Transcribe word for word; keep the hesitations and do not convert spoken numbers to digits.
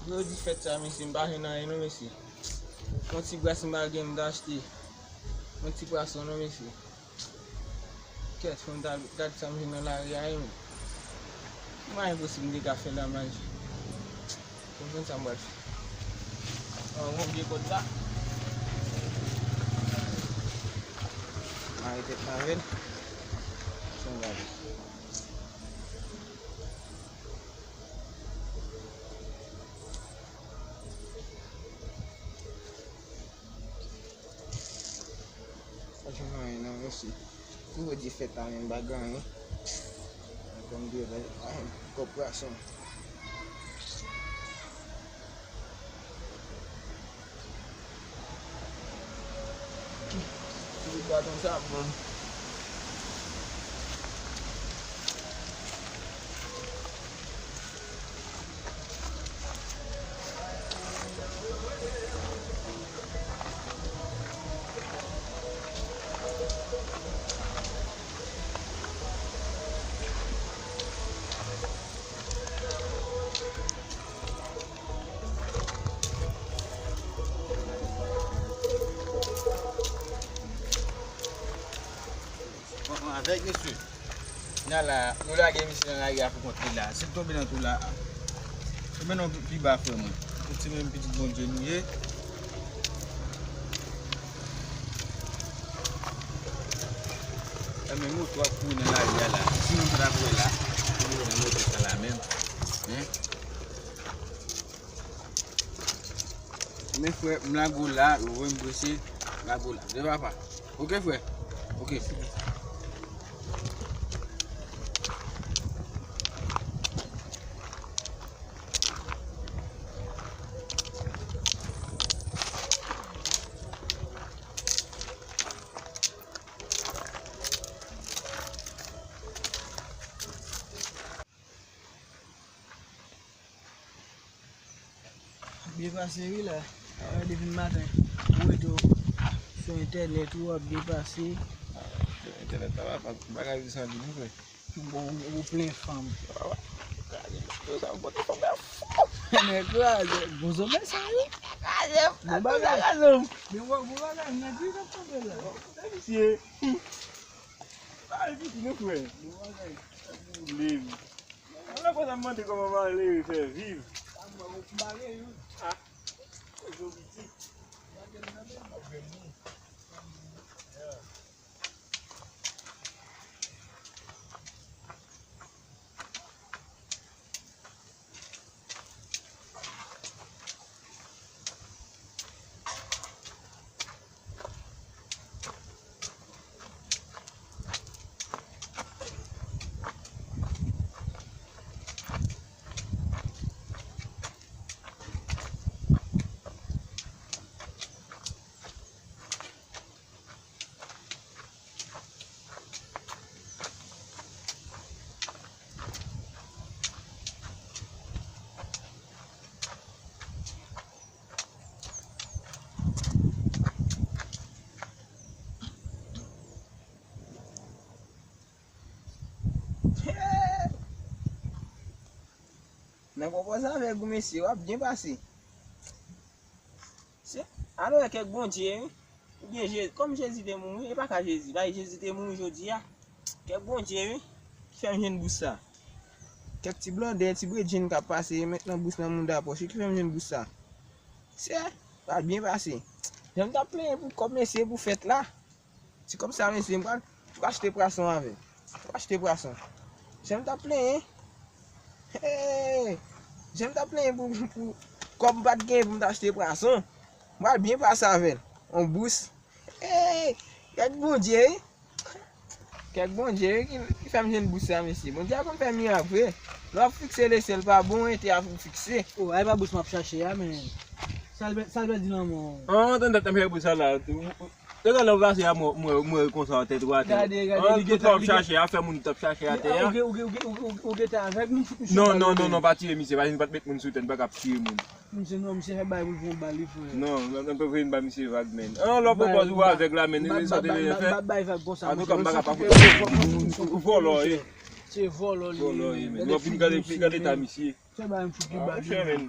Jodi fèt sa, mesye, m pa jwenn anyen non, mesye. Yon ti bras m pa gen, m ta achte yon ti pwason non, mesye. Kèt, fò m ta gad sa m jwenn nan lari a, wi, men. Ki mwayen posib m te ka fè la manje? Konprann sa m pral fè. An, yon vye kòd la. Mare tèt m avè l. Fè m gade. Pa jwenn anyen non, mesye. Kou yo di fèt la menm pa gen anyen. Kòm di yo, pa jwenn kòb pwason. Ti bout baton sa ap bon. An, an, avèk misye. N a la, nou lage misye nan lari a pou kont li la. Si l tonbe nan twou la, tonbe nan pi ba, frè mwen. Ou ti menm pitit Bondye nou ye. E men moto ap kouri nan lari a la. Si nou pa ta kouri la, nou wè moto sa la menm. Hein? Men frè, m lage w la, ou voye m prese, m lage w la. De papa. Oke, frè? Oke. Byen pase wi la. Depi maten ou rete sou entènèt ou ap byen pase. Entènèt la pa bagay li santi nou frè. Bon, ou plen fanm. Yo sa pote fanm la fò. Nèg kraze. Bon zonmen sa wi. Bon bagay. Men wè bon bagay nèg wi k ap tonbe la. Mesye. Bagay piti nou frè. Bon bagay. Boule m. Mwen la konn ap mande kòman malere fè viv. Ah, kozo piti. Nan pwopòz avèk ou mesye, w ap byen pase. Se, alò kèk Bondye, wi. Oubyen Je-, kòm Jezi te mouri, e pa ka Jezi, bay Jezi te mouri jodi a. Kèk Bondye, wi, ki fè m jwenn bous sa. Kèk ti blòdè, ti bredjenn k ap pase, met nan bous nan mouda pòch, ki fè m jwenn bous sa. Se, pa byen pase. Jan m t ap plenyen pou kòb mesye pou fèt la. Ti kòb sa, mesye, m pral, m pral achte pwason avè l. M pral achte pwason. Jan m t ap plenyen. Hey! Jan m t ap plenyen pou, pou kòb m pa t genyen pou m t achte pwason. M pral byen pase avè l. On bous. Hey! Kèk Bondye, wi. Kèk Bondye, wi, ki, ki fè m jwenn bous sa, mesye. Bondye a konn fè mirak vre. Lè w ap fikse lesyèl pa bon, ete a pou fikse. O, a e pa bous m ap chache a, men. Sa l pè-, sa l pèdi nan men w. An, tande, tande, fè bous sa la. Te gade lè w pase a, mwen, mwen, mwen konsa tèt ou atè. Gade, gade, an, li tout gentan, lè w ap chache a, fè moun t ap chache atè a. Ou gen, ou gen, ou gen, ou gen, ou gentan avèk moun, fout misye. Non, non, non, non, pa tiye misye, pa vin pa t met moun sou tè, n pa ka ap tiye moun. Misye, non, misye fè bagay pou l pran bal, wi, frè. Non, non, non, pa vin ba misye vag, men. An, lè w pran pòz ou avèk la, men, sa te vin fè. Bay vag konsa, antouka, m pa ka pa fout. Vòlò, wi. Se vòlò li ye, men. Vòlò, wi, men. Yo vin gade, gade eta misye. Fè bagay m fout li ba. Monchè, men.